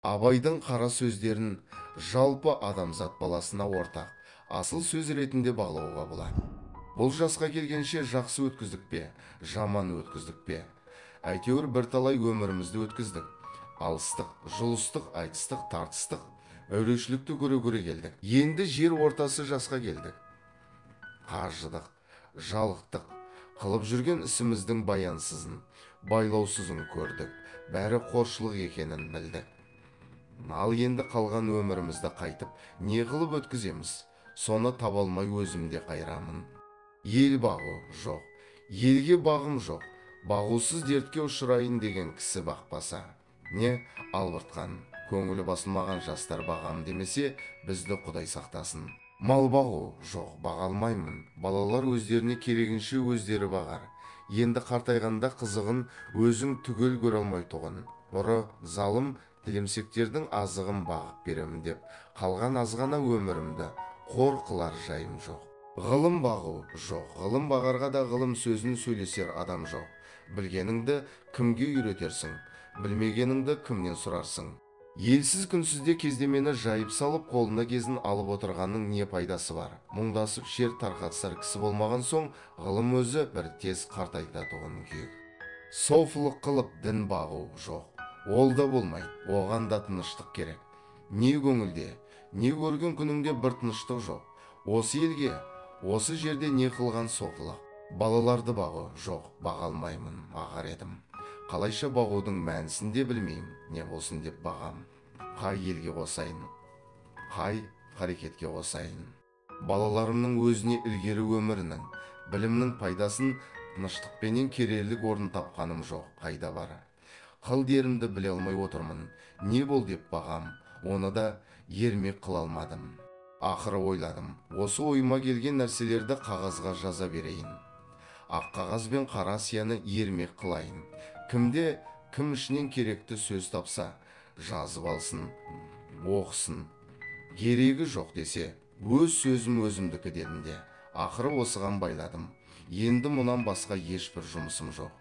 Абайдың қара сөздерін жалпы адамзат баласына ортақ асыл сөз ретінде бағалауға болады. Бұл жасқа келгенше жақсы өткіздік пе, жаман өткіздік пе, әйтеуір бірталай өмірімізді өткіздік. Алыстық, жұлыстық, айтыстық, тартыстық, әурешілікті көре-көре келдік. Енді жер ортасы жасқа келдік. Қажыдық, жалықтық, қылып жүрген ісіміздің баянсызын, байлаусызын көрдік, бәрі қоршылық екенін білдік. Ал енді қалған өмірімізді қайтып, не қылып өткіземіз? Соны таба алмай өзім де қайрамын. Ел бағу жоқ, елге бағым жоқ, бағусыз дертке ұшырайын деген кісі бақпаса, не албыртқан, көңілі басылмаған жастар бағам демесе, бізді Құдай сақтасын. Мал бағу жоқ, баға алмаймын. Балалар өздеріне керегінше өздері бағар. Енді қартайғанда қызығын өзің түгел көре алмайтұғын. Ұры, залым, тілемсектердің азығын бағып беремін деп, қалған азғана өмірімді қор қылар жайым жоқ. Ғылым бағу жоқ, ғылым бағарға да ғылым сөзін сөйлесер адам жоқ. Білгеніңді кімге үйретерсің, білмегеніңді кімнен сұрарсың? Елсіз күнсізде кездемені жайып салып, қолына кезін алып отырғанның не пайдасы бар? Мұңдасып шер тарқатысар кісі болмаған соң, ғылым өзі бір тез қартайтатұғын күйік. Софылық қылып дін бағу жоқ, ол да болмайды, оған да тыныштық керек. Не көңілде, не көрген күніңде бір тыныштық жоқ. Осы елге, осы жерде не қылған софылық? Балаларды бағу жоқ, баға алмаймын, бағар едім. Қалайша бағудың мәнісін де білмеймін, не болсын деп бағам. Қай елге қосайын, қай қарекетке қосайын. Балаларымның өзіне ілгері өмірінің, білімнің пайдасын тыныштықпенен керерлік орын тапқаным жоқ, қайда бар. Қыл дерімді біле алмай отырмын, не бол деп бағам, оны да ермек қыла алмадым. Ақыры ойладым, осы ойыма келген нәрселерді қағазға жаза берейін. Ақ қағаз бен қара сияны ермек қылайын. Кімде кім ішінен керекті сөз тапса, жазып алсын, оқысын. Керегі жоқ десе, өз сөзім өзімдікі дедім де, ақыры осыған байладым. Енді мұнан басқа ешбір жұмысым жоқ.